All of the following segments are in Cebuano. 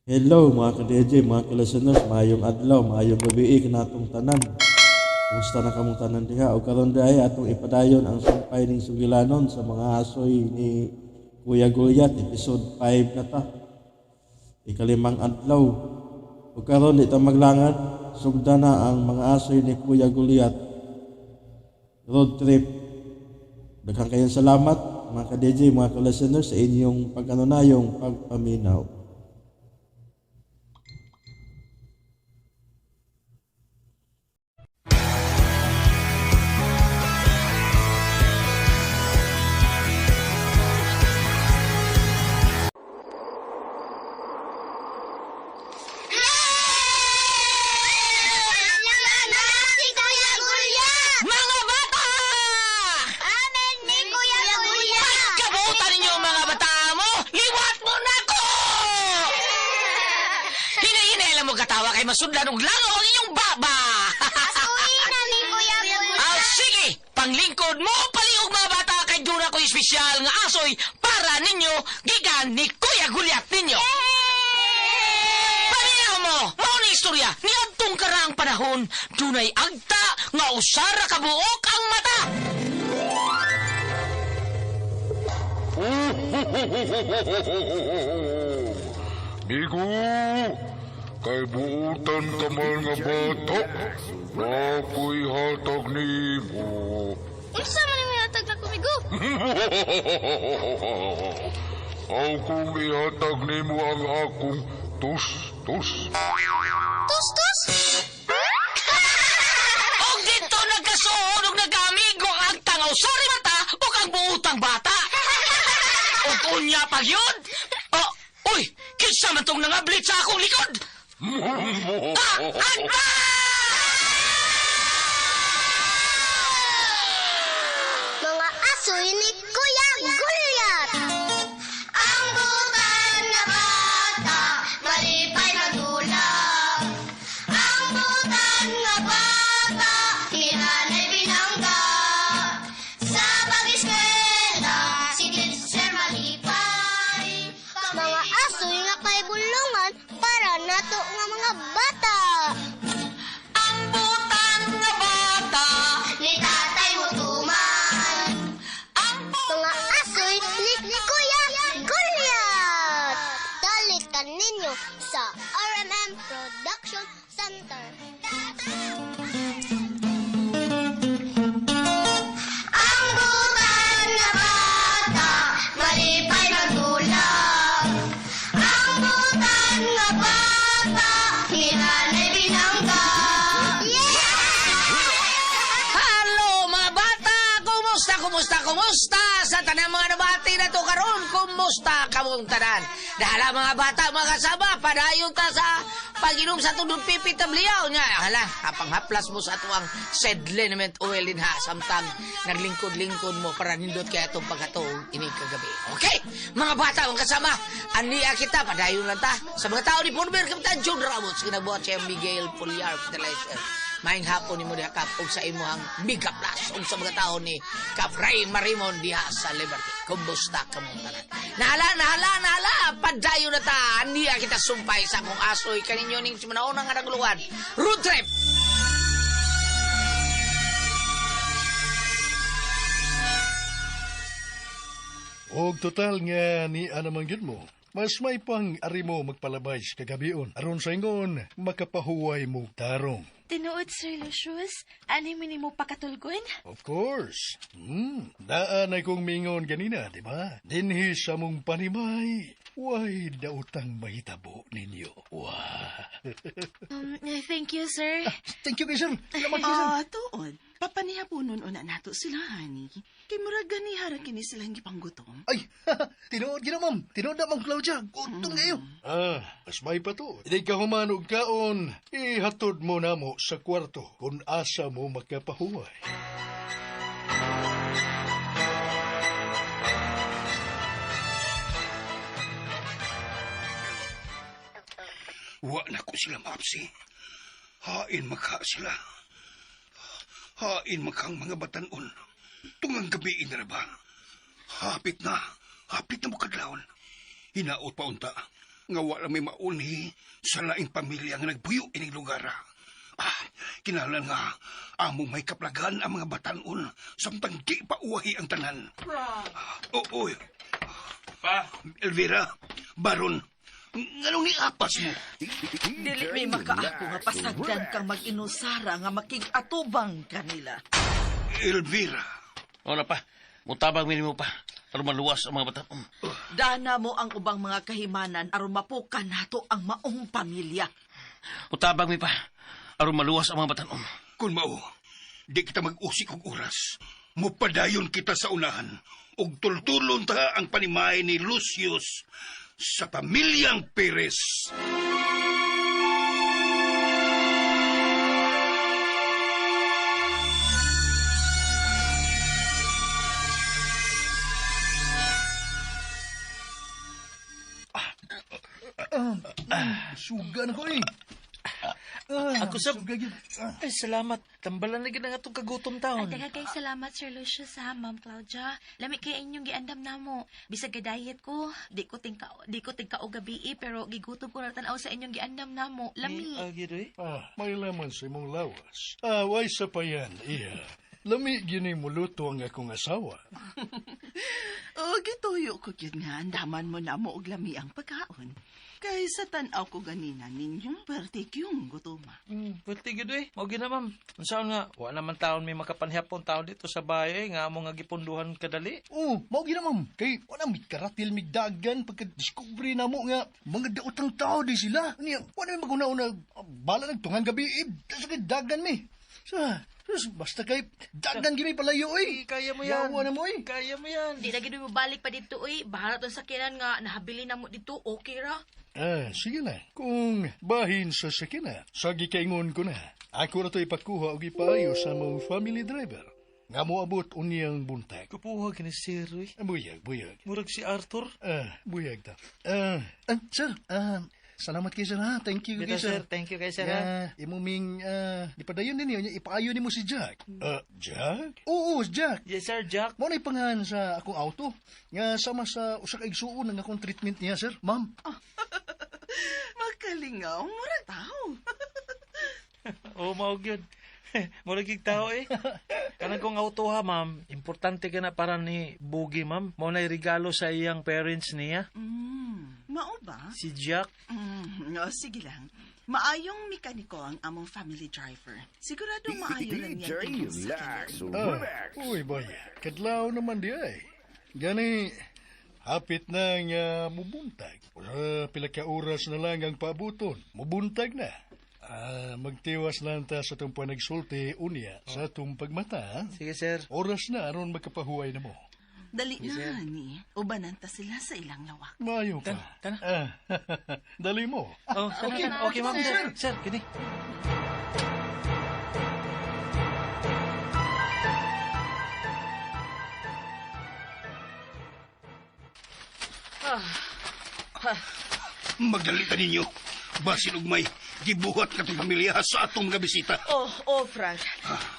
Hello mga ka-DJ, mga ka-listeners, maayong adlaw, maayong gabi kanatong tanan. Kumusta na kamong tanan diha? O karon diay atong ipadayon ang sumpay ning sugilanon sa mga asoy ni Kuya Gulyat, episode 5 na ta. Ikalimang adlaw. O karon di ta maglangan, sugda na ang mga asoy ni Kuya Gulyat. Road trip. Daghang kayong salamat mga ka-DJ, mga ka-listeners sa inyong pag-anunayong pagpaminaw. Si Kuya Gulyat! Mga bata! Amen ni Kuya Gulyat! Kabutan ninyo mga bata mo! Liwat mo na ko! Hinahinay mo katawa kay masudlan og langaw ang inyong baba! Pasuin na ni Kuya Gulyat! Ah, sige! Panglingkod mo paliog mga bata kay duna ko espesyal nga asoy para ninyo gikan ni Kuya Gulyat ninyo! Paminaw mo! Mao ni istorya niadtong karaang panahon dunay agta nga usara ka buok ang mata! Migo, kay buutan ka man nga bata, nako'y hatag nimo. Unsa man ang hatag na kumigo? Aw kung ihatag nimo ang akong tus-tus. Tus tus! Og dito nagkasuod og nagkaamigo ang agtang usari mata ug ang buutang bata. Og unya pag yun. Oh, uy, kinsa man tong nangablit sa akong likod? Ah, agta! Mga asoy ni Kuya Gulyat! Ang butan na bata, malipay magulang. Ang butan na bata, ni nanay binangga. Sa pag-eskwela, si teacher malipay. Mga asoy nga kay bulungan para nato nga mga bata. Ang butan nga bata. Ni tatay mo tuman. Ang Mga asoy ni Kuya Gulyat! Dalit ka ninyo sa RMM Production Center. Ang butan na bata, malipay magulang. Ang butan na bata, ni nanay binangga. Hello mga bata! Kumusta, kumusta, kumusta? Sa tanang mga nabati na to karon, kumusta kamong tanan? Dahala mga bata, mga kasama, padayon ta sa pag-inom sa tunod pipi tabliyaw niya. Hala, hapanghaplas mo sa atuang sedliniment oil din ha, samtang naglingkod-lingkod mo para nindot kaya itong pagkatuog ini kagabi. Okay, mga bata, mga kasama, aniya kita, padayon lang ta. Sa mga tao ni Purmer, Kapitan John Ramos, kinabuhat siya Miguel Pulyar, Fertilizer. Maayong hapon nimo diha Kap ug sa imuhang Mega Plus ug sa mga taon ni Kap Ray Marimon diha sa Liberty. Kumusta kamong tanan? Nahala, nahala, nahala! Padayon na ta! Niya kita sumpay sa akong asoy kaninyo ning simanaon nga naguluhan. Road trip! Og total nga ni anamang gyud mo. Mas may pang ari mo magpalabay sa kagabion. Aron sa ingon, makapahuway mo tarong. Tinuod, Sir Lucius. Ani mi nimo pakatulgon? Of course. Daan ay kong mingon ganina, di ba? Dinhi sa mong panimay. Way dautang mahitabo ninyo. Wah. Thank you, sir. Thank you, kay sir. Salamat, kay sir. Ah, tuod. Papanihaponon una nato sila, honey. Kay murag ganihara kini silang gipanggutom. Ay, tinuod gina, ma'am. Tinuod na, ma'am Claudia. Gutom kayo. Ah, mas may pa to. Hindi ka human og kaon. Ihatod mo na mo sa kwarto kung asa mo makapahuway. Wa na ko sila maapsi. Hain makha sila. Hain makhang mga batanon. Tungang gabi na ba? Hapit na. Hapit na mo kadlawon. Hinaot pa unta. Nga wala may mauni sa laing pamilya nga nagbuyo ining lugar. Ah, kinahanglan nga among may kaplagan ang mga batanon samtang di pa uwahi ang tanan. Oo, oy. Pa, Elvira, Baron, nganong niapas mo? Dili may makaako nga pasagdan kang mag-inusara nga makig-atubang kanila. Elvira, wala pa. Mutabang minimo pa. Aron maluwas ang mga batanon. Dana mo ang ubang mga kahimanan aron mapukan nato ang maong pamilya. Mutabang mi pa. Aron maluwas ang mga batanon. Kung mao, di kita mag-usik og oras. Mupadayon kita sa unahan. Ug tultulon ta ang panimay ni Lucius sa pamilyang Perez. Suga na ko eh. Ah, Ako sab. Suga gyud. Ah, Ay, salamat. Tambalan na gid ang atong kagutom Ay, taon. daghang kay salamat, Sir Lucius, ha, Ma'am Claudia. Lami kay inyong giandam namo. Bisag ga-diet ko, di ko tingkao gabi eh, pero gigutom ko na tan-aw sa inyong giandam namo. Lami. Ay, gid oy. ah, may laman sa imong lawas. Ah, way sa pa yan, iya. Lami gini muluto ang akong asawa. O, gituyo ko gyud nga andaman mo na mo og lami ang pagkaon. Kay sa tan-aw ko ganina ninyong perti yung gutuma. Pwede gid oy. Mao gid na, ma'am. Unsaon nga, wa naman taon may makapanhapon taon dito sa bahay nga amo nga gipunduhan kadali. Oh, mao gyud na, ma'am. Kay wala mi karatil migdagan pagka-discovery namo nga mga daotang tao di sila. Niya, wala mi maguna-una bala nagtungan gabi eh, sa kay dagan mi. Sa, sus, basta kay dagan gimi palayo Ay, oy. kaya mo yan. Yawa na mo oy. Kaya mo yan. Di na gid mo balik pa dito oy. Bahala tong sakyanan nga nahabili namo dito. Okay ra. Ah, sige na. Kung bahin sa sakina, sa gikaingon ko na. Ako na to ipakuha og ipaayo sa mong family driver. Nga moabot unyang buntag. Kupuha kini sir oy. Ah, Buyag, buyag. Murag si Arthur. Ah, buyag ta. Ah, ah, sir, ah, salamat kay sir ha. Thank you Bitaw, kay sir. sir. Thank you kay sir ha. Yeah, imo ming ipadayon din niyo, ipaayo nimo si Jack. Ah, Jack? Oo, si Jack. Yes sir, Jack. Mao na ipangahan sa akong auto nga sama sa usa ka igsuon ang akong treatment niya, sir. Ma'am. Makalingaw, murag tao. Oo, mao gyud. Murag gig tao eh. Kanang kong auto ha, ma'am. Importante ka na para ni Boogie, ma'am. Mao na regalo sa iyang parents niya. Mao ba? Si Jack. O, sige lang. Maayong mekaniko ang among family driver. Sigurado maayo lang yan imong sakyanan. Ah, uy, boy. Kadlaw naman di ay. Gani, hapit na nga mubuntag. Pila ka oras na lang ang paabuton. Mubuntag na. Ah, magtiwas lang ta sa itong panagsulti unya sa itong pagmata. ha? Sige, sir. Oras na aron magkapahuway na mo. Dali na, honey. Ubanan ta sila sa ilang lawak. Maayo pa. Tana. Ah, dali mo. Oh, okay, okay, ma'am. Sir, sir, kini. Magdalita ninyo. Basin ug may gibuhat katong pamilya sa atong mga bisita. Oh, oh, Frank.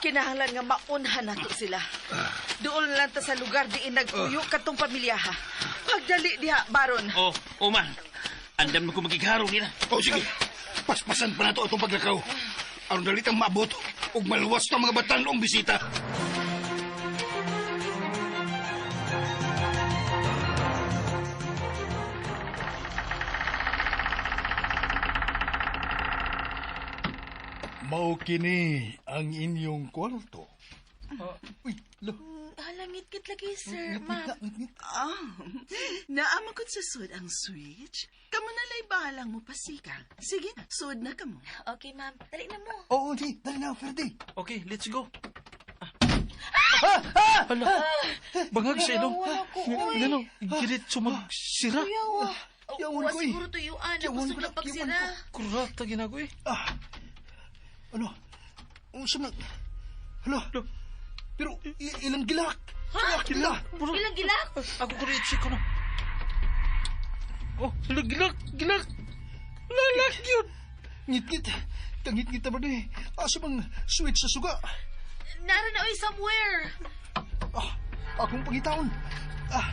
Kinahanglan nga maunhan nato sila. Doon lang ta sa lugar diin nagpuyo katong pamilya ha. Pagdali diha, Baron. Oh, oh man. Andam mo ko magigharo nila. O sige, paspasan pa nato atong paglakaw. Aron dalitang maabot ug maluwas ta mga batanong bisita. Mao kini ang inyong kwarto. Uy, lo. Halangit-kit lagi, sir, ma'am. Ah, naama ko't susud ang switch. Kamo na lay bahalang mo pasika. Sige, sud na kamo. Okay, ma'am. Dali na mo. Oo, di. Dali na, Ferdy. Okay, let's go. Ah! Hala. Bangag sa ilong. Ngano, diretso magsira. Kuya, Yawan Wa ko eh. siguro tuyuan. Yawan Gusto ko na na, pagsira. Kurata ginago eh. Ah. Ano? Unsa man? Hala. Pero ilang gilak? Ha? Gilak. Ilang gilak? Ako ko rin ko na. Oh, hala, gilak, gilak. Lalak yun. Ngit-ngit. Kangit-ngit na ba ni? Asa bang switch sa suga? Nara na oy somewhere. Ah, akong pangitaon. Ah.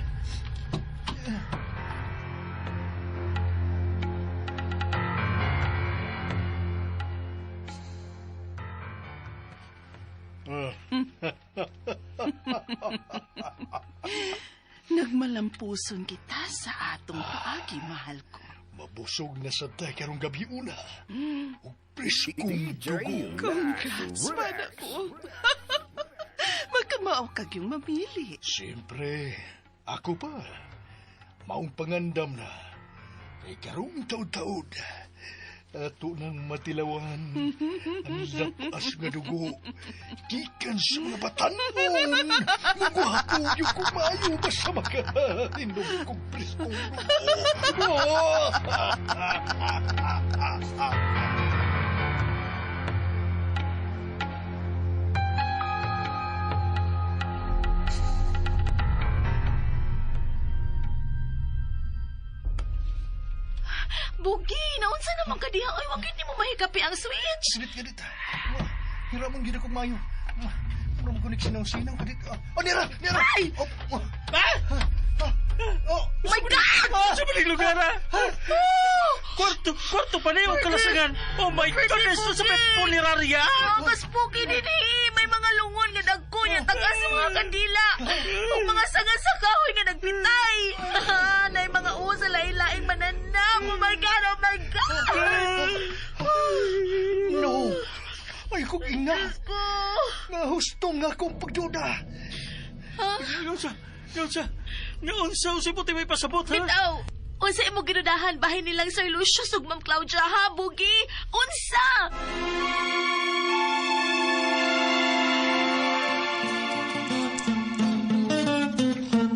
Nagmalampuson kita sa atong paagi, mahal ko. Mabusog na sa tay karong gabi una. Ug preskong dugo. Congrats, mana ko. Magkamao kag yung mamili. Siyempre, ako pa. Maong pangandam na. Kay karong taod-taod. Ato nang matilawan ang lapas nga dugo. Gikan sa mga batanon. Mugwapo yung kumayo basta makainom kong preskong dugo. Bugi, naunsa naman ka diha? Oy, wag mo mahikapi ang switch. Ganit, ganit. Hira mong gina kong mayo. Mura mo kunik sinaw-sinaw. Ganit. Oh, nira! Nira! Ay! Oh, oh, Ha? oh. Oh my God! Sa maling lugar, ha? Kwarto pa niyo, kalasangan. Oh my goodness, sa may punerarya. Oh, mas spooky din eh. May mga lungon nga dagko niya tagas sa mga kandila. Ug mga sanga sa kahoy nga nagpitay. Nay mga usa lain-laing mananap. Oh my God, oh my God. No! Ay, kong ina! Diyos ko. Nahustong nga akong pagduda. Ngaunsa, usay puti may pasabot, ha? Bitaw. Unsa imo ginudahan bahin nilang Sir Lucius ug Ma'am Claudia ha, Bugi? Unsa?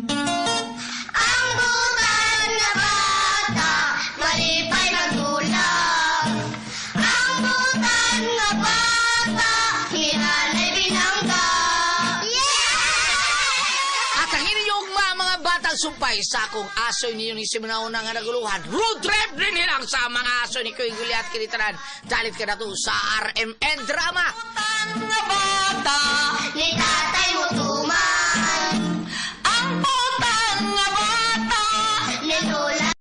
Ang butan nga bata, malipay magdulog. Ang butan nga bata, hinanay binangga. Yeah! At ang inyong mga batang sumpay sa akong aso ninyo ni Simunauna nga naguluhan. Road trip din nilang sa mga aso ni Kuy Guliat Kinitaran. Dalit ka na to sa RMN Drama. Nga bata,